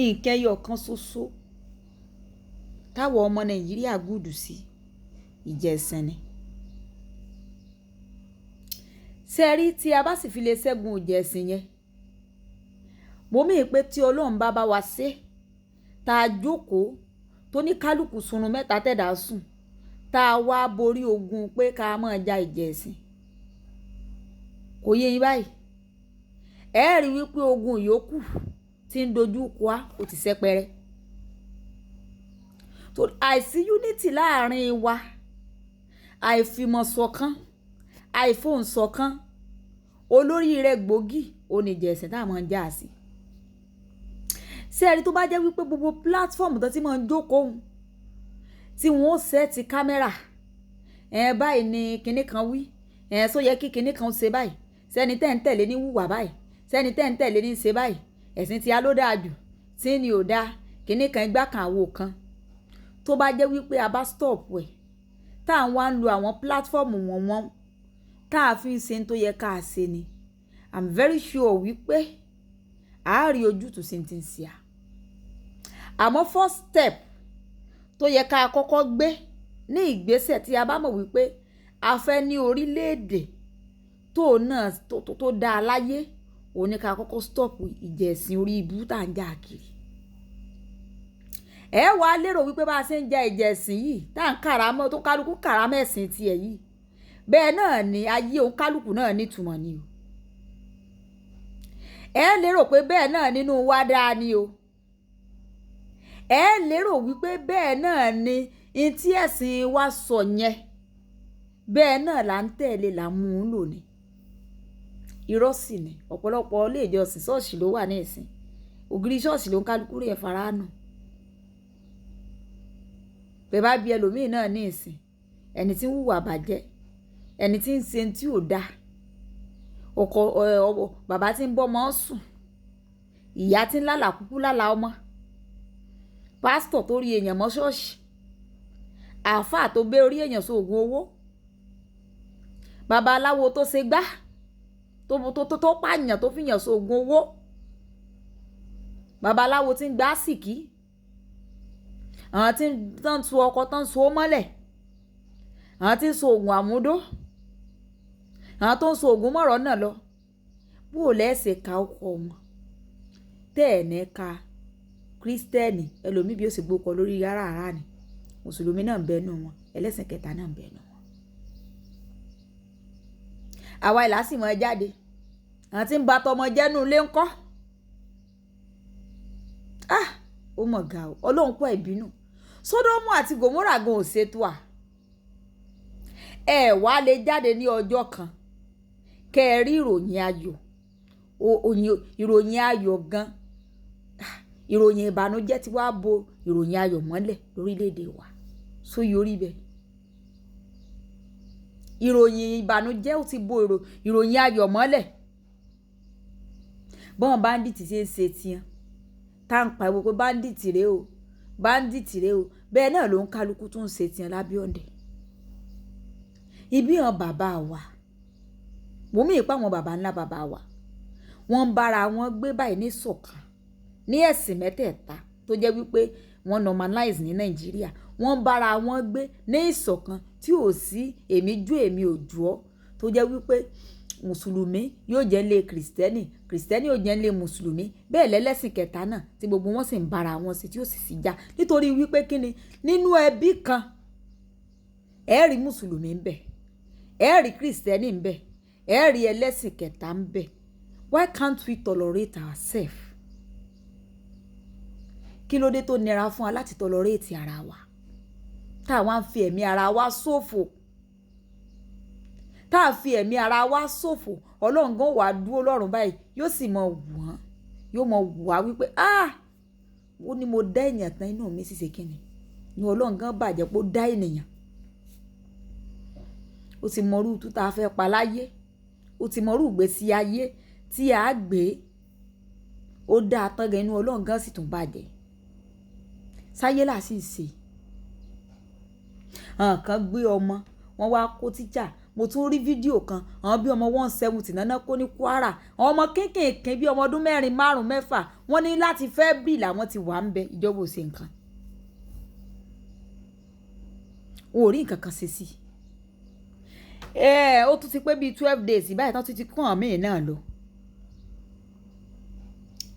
Nǹkan ẹyọ kan ṣoṣo táwọn ọmọ Nàìjíríà gùdù sí ìjẹsìn ni. Ṣé ẹ rí tí a bá sì fi lè ṣẹ́gun ìjẹsìn yẹn? Mo mí pé tí Ọlọ́run bá bá wa ṣe, tá a jókòó tó ní kálukú sunrun mẹ́ta tẹ̀dá sùn, tá a wá borí ogun pé ká máa ja ìjẹsìn. Kò yé yín báyìí. Ẹ rí wípé ogun yòókù tí ń dojú kọ á, ó ti sẹ́pẹ́rẹ́. Torí àìsí unity láàrin wa, àìfìmọ̀ṣọ̀kan, àìfóhùnṣọ̀kan, olórí rẹ̀ gbòógì, òun ní ìjẹsìn tá a máa ń jà sí. Ṣé ẹ rí tó bá jẹ́ wípé gbogbo platform tó ti máa ń jókòó òun, tí wọ́n ó set camera, ẹ̀ báyìí ni kinní kan wí, ẹ̀ sọ yẹ kí kinní kan ṣe báyìí, sẹ́ni tẹ́ ń tẹ̀lé ní wùwà báyìí, sẹ́ni tẹ́ ń tẹ̀lé ní ṣe báyìí, ẹ̀sìn tí a ló dáa jù, tí ni ò dáa, kinní kan igbá kan àwo kan. Tó bá jẹ́ wípé a bá stop ẹ̀, tá à ń wá ń lo àwọn platform wọ̀n wọ́n, tá a fi ń ṣe tó yẹ ká ṣe ni. I'm very sure wípé a rí ojútùú sí ti ń ṣe à. Àmọ́ first step tó yẹ ká kọ́kọ́ gbé ní ìgbésẹ̀ tí a bá mọ̀ wípé a fẹ́ ní orílẹ̀-èdè tó náà tó dáa láyé, òun ní ká kọ́kọ́ stop ìjẹsìn orí ibú tá à ń jà kiri. Ẹ wá lérò wípé bá a ṣe ń ja ìjẹsìn yìí, tá à ń kàràmọ́ tó kálukú kàràmọ́ ẹ̀sìn tiẹ̀ yìí. Bẹ́ẹ̀ náà ni ayé òun kálukú náà ní ìtumọ̀ ni o. Ẹ lérò pé bẹ́ẹ̀ náà nínú wa dáa ni o. Ẹ lérò wípé bẹ́ẹ̀ náà ni n tí ẹ̀sìn wa sọ yẹn, bẹ́ẹ̀ náà là ń tẹ̀lé là ń mú un lò ní. Irọ́ sì ni, ọ̀pọ̀lọpọ̀ ilé ìjọsìn ṣọ́ọ̀ṣì ló wà ní ìsìn. Ògiri ṣọ́ọ̀ṣì ló ń kálukú rí ẹ fará nù. Bẹ́ẹ̀ bá bí ẹlòmíì náà ní ìsìn, ẹni tí ń hùwà bàjẹ́, ẹni tí ń ṣe tí ò da, ọkọ, bàbá tí ń bọ́ ọmọ sùn, ìyá tí ń lálà kúkú lálà ọmọ, pásítọ̀ tó rí èèyàn mọ́ ṣọ́ọ̀ṣì, àáfàá tó gbé orí èèyàn sóògùn owó, babaláwo tó ṣe gbá, tó pààyàn tó fìyàn sóògùn owó, babaláwo tí ń gbá sìkí, àwọn tí ń tu ọkọ tó ń so mọ́lẹ̀, àwọn tí ń so òògùn àmúdó, àwọn tó ń so òògùn mọ̀rọ̀ náà lọ. Bó o lẹ́sẹ̀ ka ọkọ wọn, tẹ́ ẹ̀ ní ka Kristẹni, ẹlòmíì bí ó sì gbókọ lórí rárá rárá ni. Mùsùlùmí náà ń bẹ nínú wọn, ẹlẹ́sìn kẹta náà ń bẹ nínú wọn. Àwa ìlà sì mọ́ ẹ jáde. Àwọn tí ń ba tọmọ jẹ́ nínú ilé ńkọ́. Ah! Ó mọ̀ ga o. Ọlọ́run kú àìbínú. Sódómù àti Gòmórà gan ò ṣètò à. Ẹ wá lè jáde ní ọjọ́ kan kẹ́ ẹ rí ìròyìn ayọ̀, ìròyìn ayọ̀ gan. Ìròyìn ìbànújẹ́ tí wàá bo ìròyìn ayọ̀ mọ́lẹ̀ lórílẹ̀-èdè wa. Só yorí bẹ́ẹ̀. Ìròyìn ìbànújẹ́ ó ti bo ìròyìn ayọ̀ mọ́lẹ̀. Bọ́n bandit ṣe ń ṣe tiwọn, tá ń pariwo pé bandit rè o, bandit rè o. Bẹ́ẹ̀ náà ló ń kálukú tó ń ṣe tiwọn lábẹ́ ọ̀dẹ̀. Ibi hàn bàbá wa, mo mí ìpá àwọn bàbá ńlá bàbá wa, wọ́n ń bá ara wọn gbé báyìí ní ṣọ̀kan, ní ẹ̀sìn mẹ́tẹ̀ẹ̀ta tó jẹ́ wípé wọ́n normalize ní Nàìjíríà. Wọ́n ń bá ara wọn gbé ní ìṣọ̀kan tí ò sí èmi jú èmi ò ju ọ́, tó jẹ́ wípé Mùsùlùmí yóò jẹ́ ilé Kristẹni, Kristẹni yóò jẹ́ ilé Mùsùlùmí, bẹ́ẹ̀ lẹ́lẹ́sìn kẹta náà tí gbogbo wọn sì ń bá ara wọn ṣe tí ó sì sì já. Nítorí wípé kíni nínú ẹbí kan, ẹ rí Mùsùlùmí ń bẹ, ẹ rí Kristẹni ń bẹ, ẹ rí ẹlẹ́sìn kẹta ń bẹ. Why can't we tolerate ourselves? Kí ló dé tó nira fún wa láti tolerate ara wa? Tá a wá ń fi ẹ̀mí ara wa ṣòfò. Tá a fi ẹ̀mí ara wa ṣòfò, Ọlọ́run gan wà dúró lọ́run báyìí, yóò sì mọ̀ wọ́n, yóò mọ̀ wá wípé "ah! Ó ní mo dá ènìyàn tán inú mi sì ṣe kíni." Inú Ọlọ́run gan bàjẹ́ pé ó dá ènìyàn. Ó ti mọ irú itú ta fẹ́ pa láyé. Ó ti mọ irú ìgbésí ayé tí a gbé. Ó dá tán gan inú Ọlọ́run gan sì tún bàjẹ́. Sáyé là sì ń ṣe. Àwọn kan gbé ọmọ, wọ́n wá kó teacher, Mo tún rí fídíò kan, àwọn bí ọmọ 170 náà kó ní Kwara, àwọn ọmọ kéékèèké bí ọmọ ọdún 4, 5, 6, wọ́n ní láti February làwọn ti wà ń bẹ. Ìjọba ò ṣe nǹkan, wọn ò rí nǹkan kan ṣe sí i. Ó tún ti pé bíi 12 days báyìí tán tún ti kún àmì náà lọ.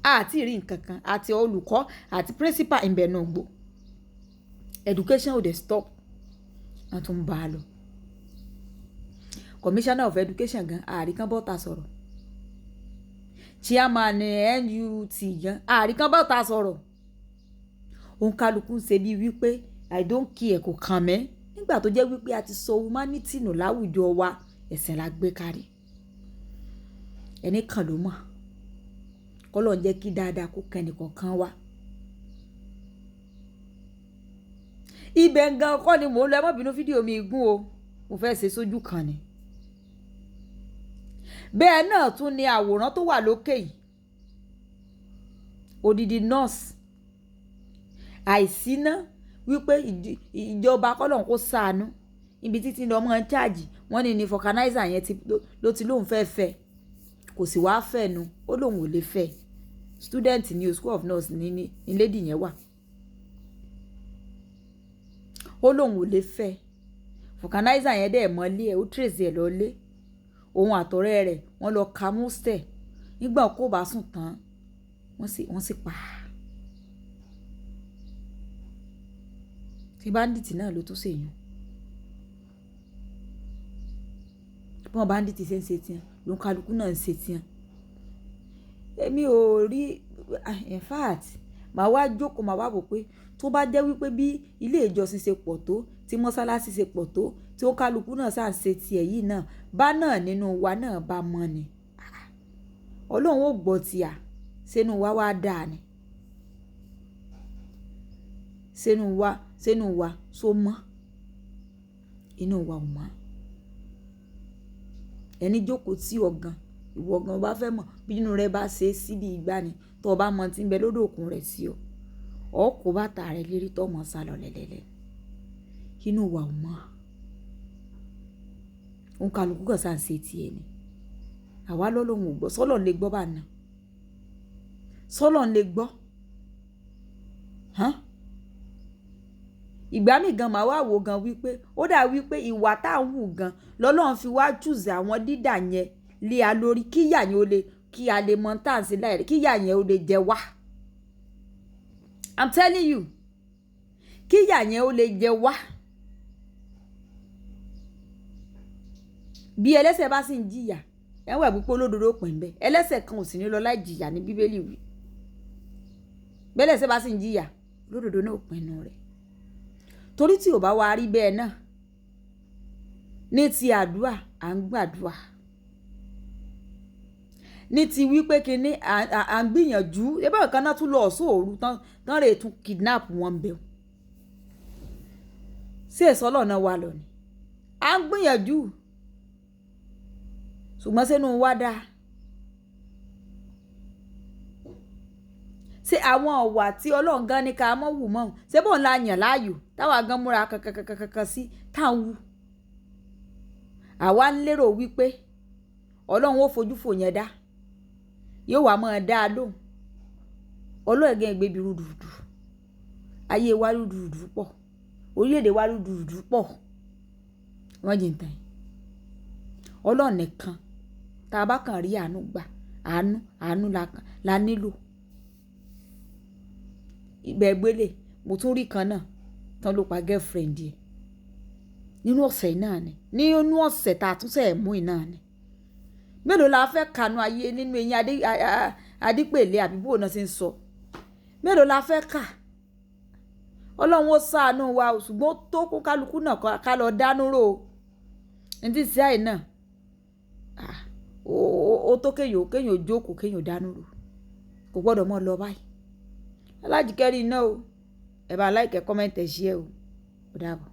Àti rí nǹkan kan, àti olùkọ́ àti principal ìbẹ̀ náà gbò. Education ò dé stop, wọ́n tún ń bá a lọ. Commissioner of Education gan, àríkán bọ́ta sọ̀rọ̀. Chairman NUT gan, àríkán bọ́ta sọ̀rọ̀. Òǹkàlùkù ń ṣe bíi wípé I don't care, kò kàn mí. Nígbà tó jẹ́ wípé a ti sọ humanity nù láwùjọ wa, ẹ̀sìn la gbé kárí. Ẹni kan ló mọ̀. K'Ọlọ́run jẹ́ kí dáadáa kó kan ẹnì kọ̀ọ̀kan wa. Ibẹ̀ gan kọ́ ni mò ń lọ. Ẹ má bínú, fídíò mi gún o. Mo fẹ́ ṣe sójú kan ni. Bẹ́ẹ̀ náà tún ni àwòrán tó wà lókè yìí. Odidi nurse. Àìsíná wípé ìjọba k'Ọlọ́run kó ṣàánú. Ibi títí lọ mọ́ ń charge. Wọ́n ní ní vulcanizer yẹn ló ti lóun fẹ́ fẹ́. Kò sì wá fẹ́ nu. Ó lóun ò lè fẹ́. Student ní School of Nurse ní lady yẹn wà. Ó lóun ò lè fẹ́. Vulcanizer yẹn dẹ̀ mọ́lé ẹ̀, ó trace ẹ̀ lọlé. Òun àtọ̀rẹ́ rẹ̀ wọ́n lọ ka mọ́stẹ̀. Nígbà kó bá sùn tán, wọ́n sì pa á. Tí bandit náà ló tún ṣèyún. Bí wọ́n bandit ṣe ń ṣe tiẹ̀, ló ń kálukú náà ń ṣe tiẹ̀. Èmi ò rí, in fact, màá wá jókòó, màá wá wò pé tó bá jẹ́ wípé bí ilé ìjọsìn ṣe pọ̀ tó, tí mọ́sálásí ṣe pọ̀ tó, tí ó kálukú náà ṣà ń ṣe tiẹ̀ yìí náà, bá náà nínú wa náà bá mọ́ ni. Ọlọ́run ó gbọ́ ti à, ṣé inú wa wá dà ni? Ṣé inú wa ṣó mọ́? Inú wa ò mọ́. Ẹni jókòó tí ọ gan, ìwọ gan bá fẹ́ mọ̀ bí inú rẹ bá ṣe sí bí ìgbà ni, tó bá mọ̀ tí ń bẹ lódò òkun rẹ̀ sí ọ, ọ kó bàtà rẹ lérí tó mọ̀ sálọ lẹ́lẹ́lẹ́. Inú wa ò mọ́. Òǹkàlùkù kan ṣà ń ṣe tiẹ̀ ni. Àwa lọ́lọ́run ò gbọ́. Sọ́lọ́run lè gbọ́ bá náà. Sọ́lọ́run lè gbọ́. Hán? Ìgbà mí gan màá wá wò gan wípé ó dà wípé ìwà tá ń wù gan lọ́lọ́run fi wá choose àwọn dídà yẹn lé a lórí kí ìyà yẹn ó lè, kí a lè mọ̀ tá ń ṣe láì rí, kí ìyà yẹn ó lè jẹ wá. I'm telling you. Kí ìyà yẹn ó lè jẹ wá. Bí ẹlẹ́ṣẹ̀ bá sì ń jìyà, ẹ wà wípé olódodo pín bẹ́ẹ̀. Ẹlẹ́ṣẹ̀ kan ò sì ní lọ láì jìyà ní Bíbélì wí. Bí ẹlẹ́ṣẹ̀ bá sì ń jìyà, olódodo náà ò pinnu rẹ̀. Torí tí ò bá wá rí bẹ́ẹ̀ náà, ní ti àdúrà, à ń gbàdúrà. Ní ti wípé kíní à ń gbìyànjú. Ẹbí ọ̀kan náà tún lọ sóòru tán rè tún kidnap wọn bẹ́ẹ̀. Ṣé èso Ọlọ́run náà wà lọ ni? À ń gbìyànjú. Ṣùgbọ́n ṣé inú wa dà? Ṣé àwọn ọ̀wà tí Ọlọ́run gan ní ká mọ́ wù mọ́? Ṣé bóun la yàn láàyò táwa gan múra kankankankankan sí tá ń wù? Àwa ń lérò wípé Ọlọ́run ó fojú fò yẹn dá. Yóò wá máa dá a lóhùn. Ọlọ́run gan gbé bí rúdurùdu. Ayé wa rúdurùdu pọ̀. Orílẹ̀-èdè wa rúdurùdu pọ̀. Wọ́n jẹ́ ǹ tàn. Ọlọ́run nìkan tá a bá kàn rí àánú gbà, àánú, àánú la nílò. Ibẹ̀ gbélé, mo tún rí kan náà tán ló pa girlfriend ẹ̀. Nínú ọ̀sẹ̀ náà ni. Nínú ọ̀sẹ̀ tá a tún ṣẹ̀ mú yìí náà ni. Mélòó la fẹ́ kànú ayé nínú eyín Adípèlé àbí bó náà ṣe ń sọ. Mélòó la fẹ́ kà? Ọlọ́run ó ṣàánú wa, ṣùgbọ́n ó tó kó kálukú náà ká lọ dánú ró o. Ní tí sí àì náà, ó tó kéèyàn jókòó, kéèyàn dánú ró. Kò gbọdọ̀ mọ́ lọ báyìí. Alájíkẹ́rí iná o. Ẹ bá like, comment, ẹ share o. Ó dàbọ̀.